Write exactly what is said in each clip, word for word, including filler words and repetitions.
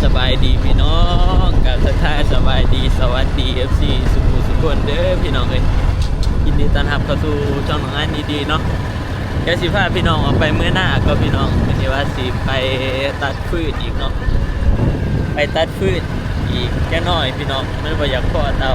สบายดีพี่น้อง กับทักทายสบายดี สวัสดี เอฟซี สุขุสุขคนเด้อพี่น้องเอ้ย ยินดีต้อนรับเข้าสู่ช่องน้องอันดีๆเนาะ ก็สิพาพี่น้องออกไปเมือหน้าก็พี่น้อง มื้อนี้ว่าสิไปตัดฟืนอีกเนาะ ไปตัดฟืนอีกจักหน่อยพี่น้อง มันบ่อยากพ้อเตา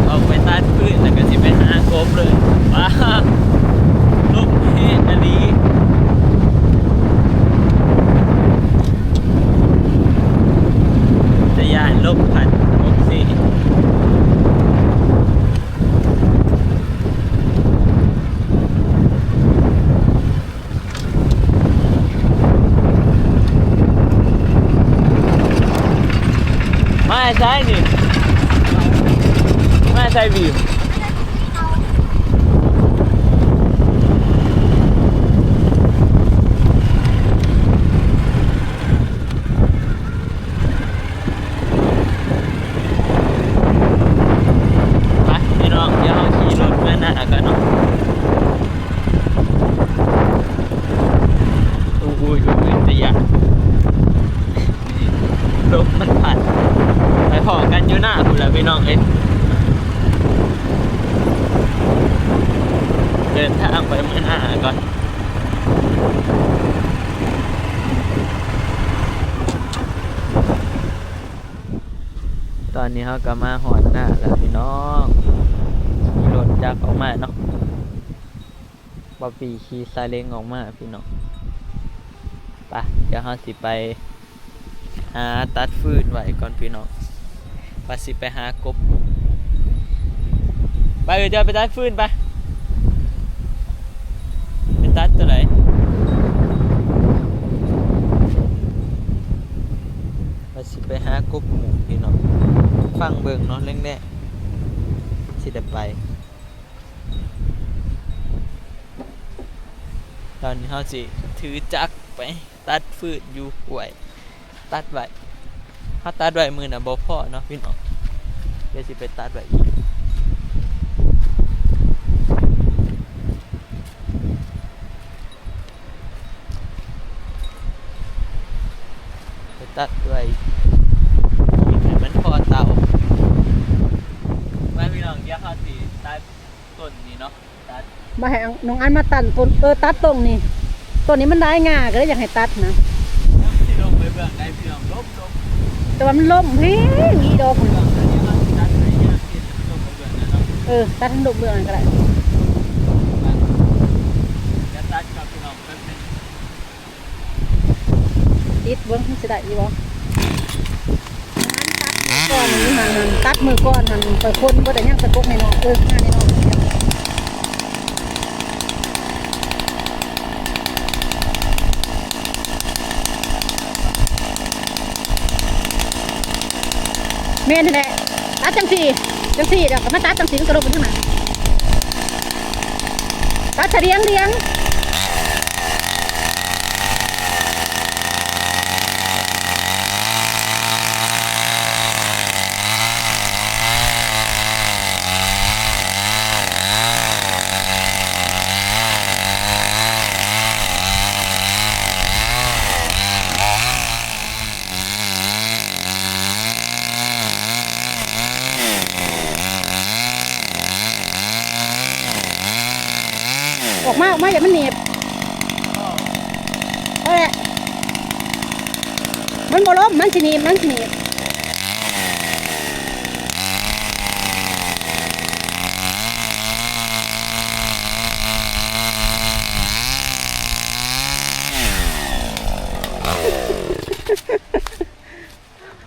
ออกไปตัดฟืนแล้วก็สิไปหากบเลย ว้า ลมแฮงอีหลี แต่ย้านลมพัด โอเค มาใส่นี่ มาใส่วิว ไปพี่น้อง เดี๋ยวเราขี่รถมาหน้ากันเนาะ อุ้ยอุ้ยอุ้ยแต่อย่า ลมมันพัด ไปพ้อกันอยู่หน้าพู้นแหละพี่น้องเอ้ย เดินทางไปเมือหน้าก่อน ตอนนี้เราก็มาฮอดหน้าแล้วพี่น้อง ขี่รถจักรออกมาเนาะ บ่าวปี้ขี่ซาเล้งออกมาพี่น้อง ไป เดี๋ยวเราสิไปหาตัดฟืนไว้ก่อนพี่น้อง ว่าสิไปหากบ ไปเออ เดี๋ยวไปตัดฟืนไป ไปตัดตัวไหน ว่าสิไปหากบหมู่พี่น้อง ฟังเบิ่งเนาะ แลงๆ สิได้ไป ตอนนี้เราสิถือจักรไปตัดฟืนอยู่ห้วย ตัดไว้ เราตัดไว้มื้อน่ะบ่พ้อเนาะพี่น้อง เดี๋ยวสิไปตัดไว้อีก ไปตัดไว้อีก ให้มันพ้อเตา มาพี่น้อง เดี๋ยวเราสิตัด ต้นนี้เนาะ ตัด มาให้น้องอันมาตัดต้น เออ ตัดต้นนี้ ต้นนี้มันได้ง่าก็เลยอยากให้ตัดนะ สิลงไปเบื้องใดพี่น้อง ลบลบ แต่ว่ามันล้มแฮงอีดอก เบื้องใดเนี่ยมันตัดไปเนี่ยสิลงไปเบื้องนั้นเนาะ เออ ตัดให้ลงเบื้องนั้นก็ได้ จะตัดกับพี่น้องแป๊บนึง ติดเบิ่งมันสิได้อยู่บ่ ตัดมื้อก่อนนี่หั่น ตัดมื้อก่อนหั่น ไปคนบ่ได้ยังไปกกน้อยๆ เออ งานน้อยๆ แม่นแหละ ตัดจังซี่ จังซี่ เดี๋ยวก็มาตัดจังซี่ มันก็ลงไปทางนั้น ตัดเสลียงเลียง ออกมา ออกมา อย่ามันหนีบ เอาแหละ มันบ่ล้ม มันสิหนีบ มันสิหนีบ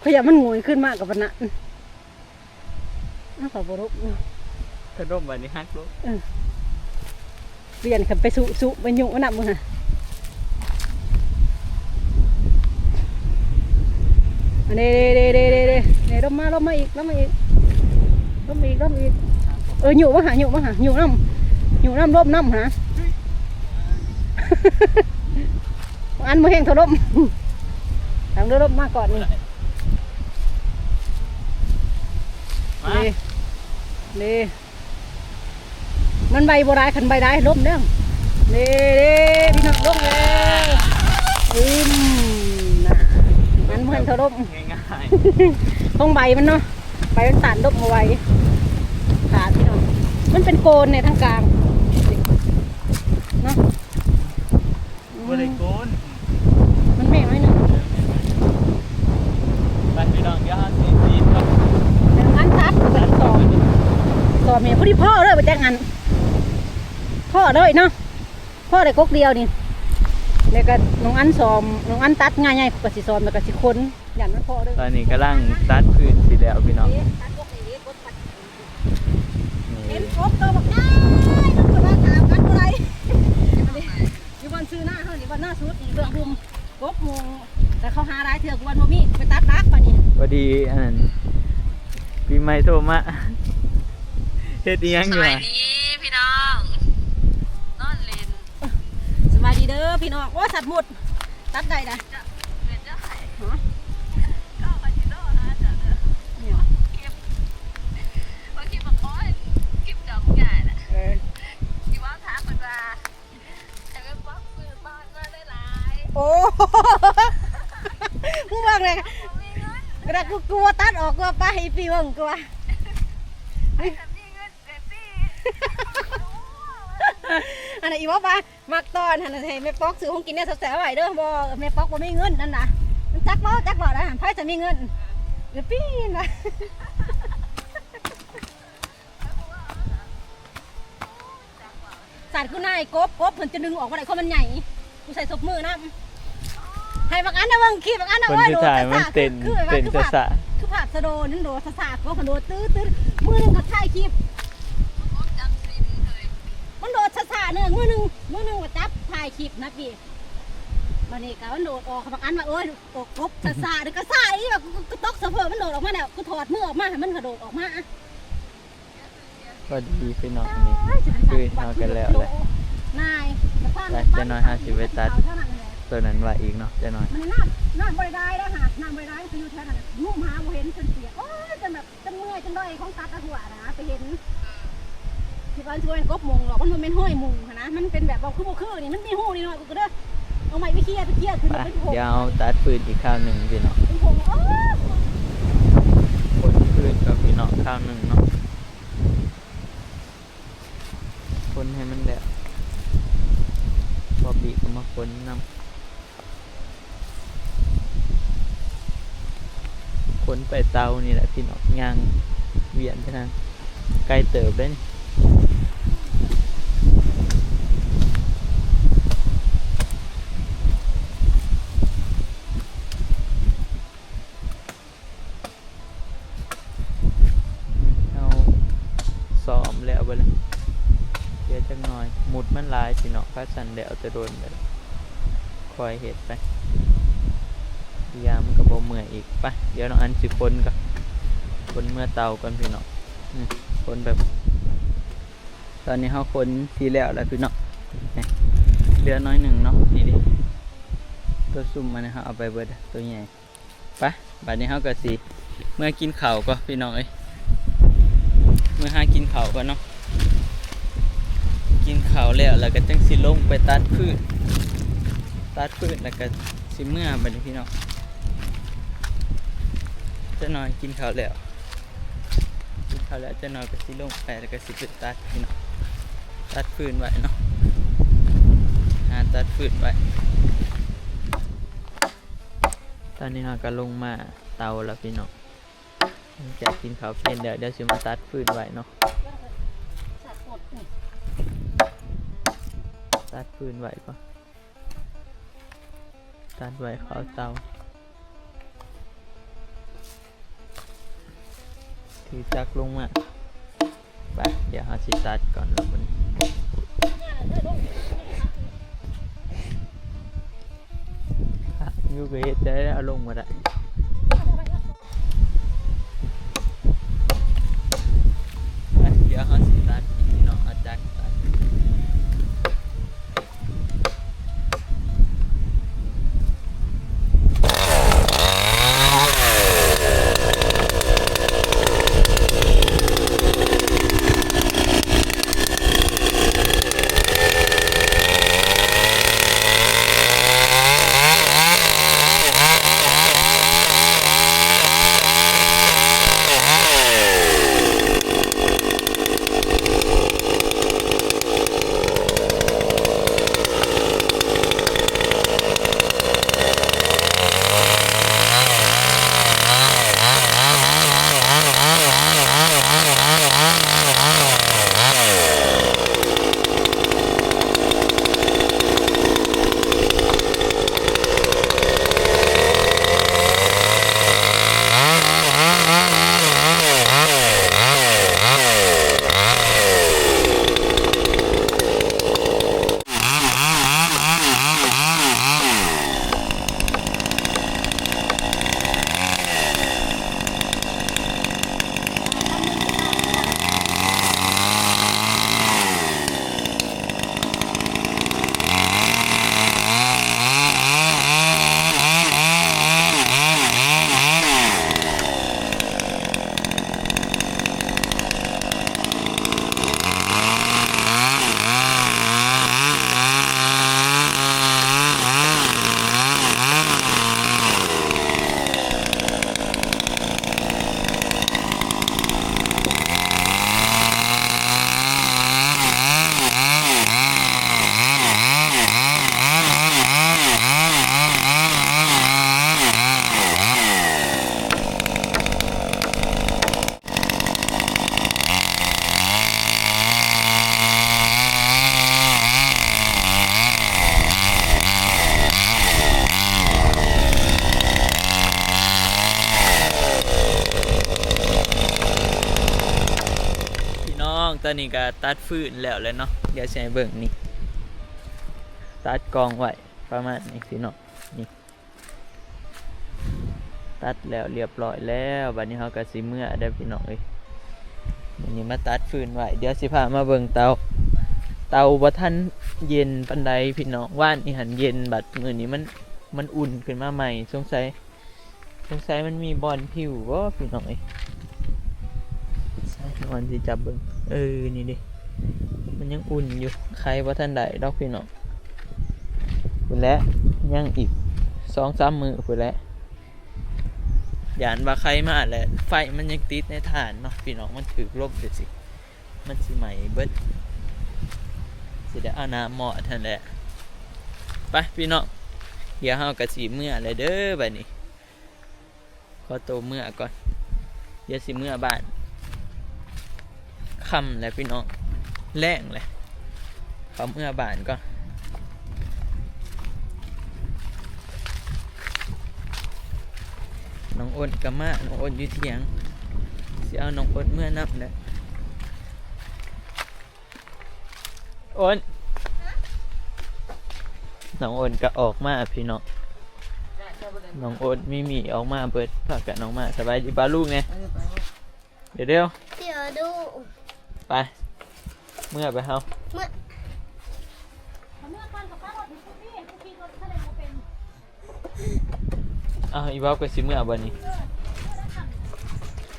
ขอยะมันโงยขึ้นมากับปะนะ อ้าว ขอบ่ลุกเนาะ ขนมวันนี้ฮักลูก เออ เปลี่ยนกันไปสุ สุ ไปยุ อันนั้นมึงฮะ อันนี้ เด้ เด้ เด้ เด้ เด้ เด้ ลงมา ลงมาอีก ลงมาอีก ลงมาอีก ลงมาอีก เออ ยุมาหา ยุมาหา ยุน้ำ ยุน้ำ ลมน้ำหา อันมือแห้งเท่าลม ทางเรือลมมาก่อนนี่ มา นี่ นี่ มันใบบ่ได้ คันใบได้ลมเด้อ นี่ นี่ พี่น้องลงแล้ว ดม ง่ายๆ ของใบมันเนาะ ใบมันต้านดมเอาไว้ ขาดพี่น้อง มันเป็นโกนเนี่ยทางกลางเนาะ บ่ได้โกน มันแม่งไว้หนึ่ง ไปพี่น้อง เดี๋ยวเฮาสิปีนก่อน หนึ่งอันตัด ตัดสอง สองเนี่ยพอดีพ่อเลย ไปแจ้งอัน พ่อเลยเนาะ พ่อได้กกเดียวนี่ แล้วก็น้องอันซ้อม น้องอันตัดง่ายๆ ก็สิซ้อม แล้วก็สิคนย่านมันพ่อเด้อ ตอนนี้กำลังตัดพื้นสิแล้วพี่น้อง เอ๊ะตัดกกนี่เด้ กกตัด นี่ เห็นกกตัวบักใหญ่ มันก็ว่าถามกันบ่ได้ อยู่บ้านซื้อหน้าเฮานี่ บ้านหน้าสุดนี่ เบื้องลุ่ม กกโมง แต่เขาหาหลายเทื่อ กูวันบ่มี ไปตัดดักปะนี่ พอดีอันนั้น ปีใหม่โทรมา เฮ็ดอีหยังอยู่ สบาย อะ ดีพี่น้อง นอนเล่น สบายดีเด้อพี่น้อง โอ้ย สัตว์หมด ตัดได้นะ จะเป็นเจ้าไข่ ฮะ ก็ไปที่โลหะจ้ะเด้อ เนี่ย คลิป ว่าคลิปบอก โอ้ย คลิปดอกใหญ่น่ะ เออ ที่ว่าทักมันว่า แต่เป็นป๊อกซื้อบ้านมาได้หลาย โอ้ มึงเบิ่งเลย บ่มีเงิน กระดาษกูกลัวตัดออก กลัวป้าให้ปีเบิ่งกลัว แต่มีเงินแต่ปี อันนั้นอีว่าปะ มักตอนหั้นน่ะ ให้แม่ป๊อกซื้อของกินเนี่ยแซ่บๆไว้เด้อ บ่ แม่ป๊อกบ่มีเงินนั่นน่ะ มันจักบ่ จักบ่นะ ไผจะมีเงิน เดี๋ยวปี้นะ สาดคือนายกบ กบเพิ่นจะดึงออกบ่ได้ เพราะมันใหญ่ กูใส่ศพมือนำ ให้บักอันนะเบิ่งคลิป บักอันนะ เพิ่น โอ้ย คือถ่ายมันเต้น โดดซ่าๆ คือ คือ เต้น คือภาพ ซ่าๆ คือภาพสะโดด นั่นโดดซ่าๆ กบเพิ่นโดดตื้อๆ มือหนึ่งก็ถ่ายคลิป มันโดดซ่าๆ เด้อ มือหนึ่ง มือหนึ่งก็จับถ่ายคลิปนะพี่ บัดนี้ก็มันโดดออก บักอันว่า โอ้ย ออกกบซ่าๆ เด้อ ก็ซ่าอีหลี แบบกู กูตกสะเพอ มันโดดออกมาแล้ว กูถอดมือออกมา ให้มันกระโดดออกมา พอดีพี่น้องนี่ เอ้ย คือเฮากันแล้วแหละ นาย ไป เจ้าน้อยเฮาสิไปตัด ตัวนั้นไว้อีกเนาะ เจ้าน้อย มันน้ำ น้ำบ่ได้ได้แล้วค่ะ น้ำบ่ได้ได้ คืออยู่แถวนั้นน่ะ งมหาบ่เห็น จนเปียก โอ้ย จนแบบ จนเมื่อย จนด้อยของตัดตะหัวนะ ไปเห็น คิดว่ามันสิเป็นกบมงหรอก มันบ่แม่นห้อยมงหั้นนะ มันเป็นแบบว่าคือบ่คือนี่ มันมีหูนี่หน่อย กูก็เด้อ เอาไม้ไปเคลียร์ ไปเคลียร์ขึ้น ไป เป็นผง เดี๋ยวเอาตัดฟืนอีกคราวหนึ่งพี่น้อง เป็นผง โอ้ คนฟืนกับพี่น้องคราวหนึ่งเนาะ คนให้มันแล้ว บอบบี้ก็มาคนนำ คนไปเตานี่แหละพี่น้อง ย่างเวียนไปทางไกลเติบเลยนี่ เอาซ้อมแล้วบ่ล่ะ เดี๋ยวจักหน่อย หมุดมันหลายพี่น้อง คันซั่นแล้วแต่โดนเลย ค่อยเฮ็ดไป อีกอย่างมันก็บ่เมื่อยอีก ไป เดี๋ยวน้องอันสิคนก่อน คนเมือเตาก่อนพี่น้อง อืม คนแบบ ตอนนี้เฮาคนที่แล้วแล้วพี่น้อง นี่ เหลือน้อยหนึ่งเนาะ นี่ดิ ตัวซุ่มอันนี้เฮาเอาไปเบิด ตัวใหญ่ ไป บัดนี้เฮาก็สิเมือกินข้าวก่อนพี่น้องเอ้ย เมือหากินข้าวก่อนเนาะ กินข้าวแล้ว แล้วก็จังสิลงไปตัดฟืน ตัดฟืนแล้วก็สิเมือบัดนี้พี่น้อง เจ้าน้อยกินข้าวแล้ว กินข้าวแล้วเจ้าน้อยก็สิลงไป แล้วก็สิไปตัดพี่น้อง ตัดฟืนไว้เนาะ หาตัดฟืนไว้ ตอนนี้เฮาก็ลงมาเตาแล้วพี่น้อง หลังจากกินข้าวเย็นแล้ว เดี๋ยวสิมาตัดฟืนไว้เนาะ ตัดฟืนไว้ก่อน ตัดไว้เข้าเตา ถือจักรลงมา ไป เดี๋ยวเฮาสิตัดก่อนแล้วมัน อ่ะ อยู่ก็เฮ็ดได้แล้ว เอาลงมาได้ ไป เดี๋ยวเฮาสิตัดพี่น้อง เอาจักรตัด อนนี้ก็ตัดฟืนแล้วแหละเนาะ เดี๋ยวสิให้เบิ่งนี่ ตัดกองไว้ประมาณนี้พี่น้อง นี่ ตัดแล้วเรียบร้อยแล้ว บัดนี้เฮาก็สิเมือเด้อพี่น้องเอ้ย มื้อนี้มาตัดฟืนไว้ เดี๋ยวสิพามาเบิ่งเตา เตาบ่ทันเย็นปานใดพี่น้อง วานนี้หั้นเย็น บัดมื้อนี้มัน มันอุ่นขึ้นมาใหม่ สงสัย สงสัยมันมีบ่อนผิวบ่พี่น้องเอ้ย ใส่ก่อนสิจับเบิ่ง เออ นี่ดิ มันยังอุ่นอยู่ ไข่บ่ทันได้ดอกพี่น้อง พู้นแหละ ยังอีกสองสามมื้อพู้นแหละ ย้านว่าไข่มาแหละ ไฟมันยังติดในถ่านเนาะพี่น้อง มันถืกลมจั่งซี้ มันสิไหม้เบิด สิได้เอาน้ำหม้อดหั้นแหละ ไปพี่น้อง เดี๋ยวเฮาก็สิเมือแล้วเด้อบัดนี้ ขอตัวเมือก่อน เดี๋ยวสิเมือบ้าน ค่ำแล้วพี่น้อง แลงแล้ว ขอเมือบ้านก่อน น้องอ้นก็มา น้องอ้นอยู่เถียง สิเอาน้องอ้นเมือนำแหละ อ้น น้องอ้นก็ออกมาพี่น้อง น้องอ้น มิมี่ออกมาเบิด พากันออกมา สบายดีบ่ลูกเนี่ย เดี๋ยวเดี๋ยว เดี๋ยวดู ไป เมือไปเฮา เมือ เอาอีบอบก็สิเมือบ่นี่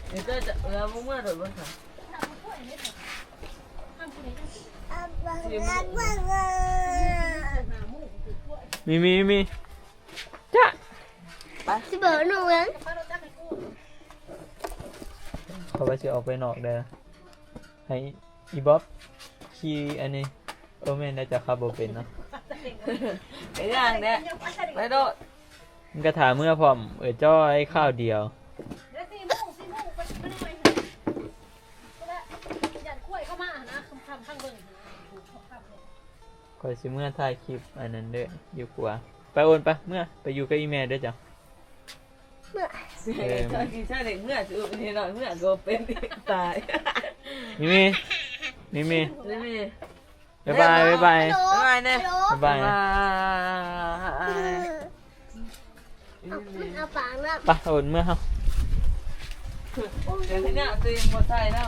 เดี๋ยวจะ เออ เมือโดดบ่ค่ะ มี มี มี จ้ะ สิบอกหนูเอง เขาว่าสิออกไปนอกเด้อ ให้อีบอบขี่อันนี้ โอ้แม่นน่าจะขับบ่เป็นเนาะ ไปย่างเนี่ย ไปโดด มันก็ถามเมือพร้อม เออจ้อยข้าวเดียว เดี๋ยวสี่โมง สี่โมงไป ไปหน่อย เพราะว่ายันกล้วยเข้ามานะ คำๆ ข้างเบิ่ง ข้อยสิเมือถ่ายคลิปอันนั้นเด้อ อยู่ครัว ไปโอนไป เมือ ไปอยู่กับอีแม่เด้อจ้ะ เมือ เออ ใช่ ใช่เด็กเมือ สิอุ้มนี่หน่อย เมือก็เป็นตาย มิมิ มิมิ นี่มี บ๊ายบาย บ๊ายบาย ฮัลโหล บ๊ายบายเนี่ย ฮัลโหล บ๊ายบาย บ๊ายบาย เอา มันเอาปากนะ ไป โอนเมือเฮา เดี๋ยวทีเนี้ยตัวเองหมดใจแล้ว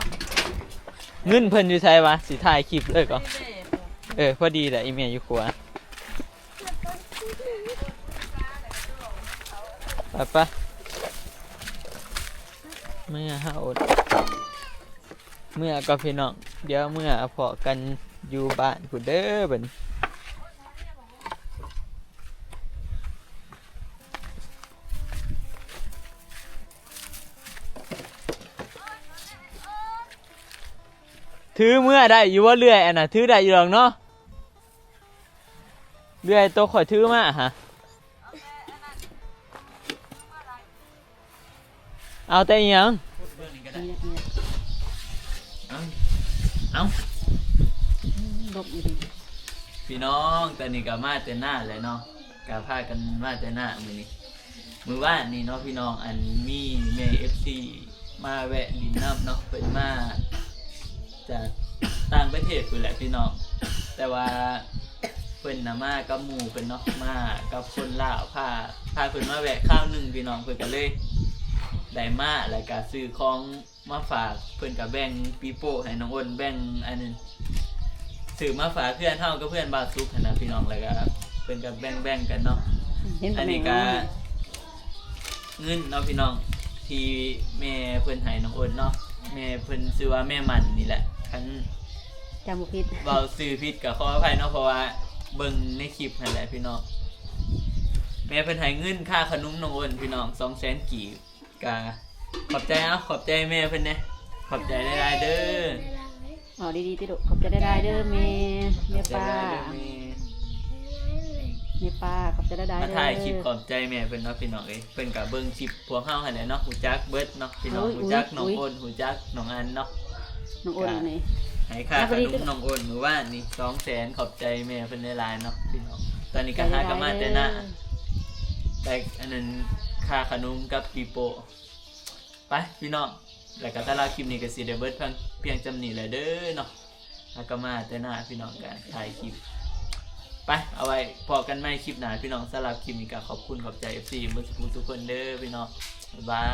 เงินเพิ่นอยู่ไสวะ สิถ่ายคลิปเลยก่อน เออ พอดีแหละ อีเมลอยู่ครัว ไปปะ เมือเฮาโอน เมือก่อนพี่น้อง เดี๋ยวเมือพ้อกันอยู่บ้านพู้นเด้อบัดนี้ ถือเมือได้อยู่บ่เลื่อยอันน่ะ ถือได้อยู่ดอกเนาะ เลื่อยโตข้อยถือมาหะ เอาแต่อิหยัง เอา เอา ลบอยู่ดิ พี่น้อง ตอนนี้ก็มาแต่หน้าเลยเนาะ ก็พากันมาแต่หน้ามื้อนี้ มื้อวานนี้เนาะพี่น้อง อันมีแม่ เอฟซี มาแวะลินนำเนาะ เพิ่นมาจากต่างประเทศพู้นแหละพี่น้อง แต่ว่าเพิ่นน่ะมากับหมู่เพิ่นเนาะ มากับคนลาว พา พาเพิ่นมาแวะคราวหนึ่งพี่น้อง เพิ่นก็เลยได้มา แล้วก็ซื้อของมาฝาก เพิ่นก็แบ่งปีโป้ให้น้องอ้น แบ่งอันนั้น ซื้อมาฝากเพื่อนเฮากับเพื่อนบ่าวสุกหั้นนะพี่น้อง แล้วก็เพิ่นก็แบ่งๆกันเนาะ เห็นบ่ อันนี้ก็ แม่ เงินเนาะพี่น้อง ที่แม่เพิ่นให้น้องอ้นเนาะ แม่เพิ่นชื่อว่าแม่มันนี่แหละ คัน จำบ่ผิด เว้าชื่อผิดก็ขออภัยเนาะ เพราะว่าเบิ่งในคลิปหั้นแหละพี่น้อง แม่เพิ่นให้เงินค่าขนมน้องอ้นพี่น้อง สองแสน กีบ ก็ขอบใจ เอา ขอบใจแม่เพิ่นแหน่ ขอบใจหลายๆเด้อ เอาดีๆติลูก ขอบใจหลายๆเด้อแม่ แม่ป้า ขอบใจหลายๆเด้อแม่ แม่ป้า ขอบใจหลายๆ มาถ่ายคลิป เด้อ ขอบใจแม่เพิ่นเนาะพี่น้องเอ้ย เพิ่นก็เบิ่งคลิปพวกเฮาหั้นแหละเนาะ ฮู้จักเบิดเนาะพี่น้อง โอ้ย ฮู้จัก โอ้ย น้องอ้น ฮู้จักน้องอันเนาะ น้องอ้น ก็ นี่ ให้ค่าขนมน้องอ้นมื้อวานนี่ สองแสน ขอบใจแม่เพิ่นหลายๆเนาะพี่น้อง ตอนนี้ก็หากันมาแต่หน้า ขอบใจหลายๆเด้อ ได้อันนั้นค่าขนมกับปีโป้ ไปพี่น้อง แล้วก็สำหรับคลิปนี้ก็สิได้เบิดเพียง เพียงจำนี้แหละเด้อเนาะ แล้วก็มาแต่หน้าพี่น้องกันถ่ายคลิป ไป เอาไว้พอกันใหม่คลิปหน้าพี่น้อง สำหรับคลิปนี้ก็ขอบคุณขอบใจ เอฟซี เบิดทุกคนเด้อพี่น้อง บ๊ายบา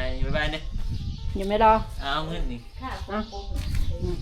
ย บ๊ายบายเนี่ย ยังไม่รอ เอาเงินนี่ ค่ะ อ่ะ ปุ๊บ อืม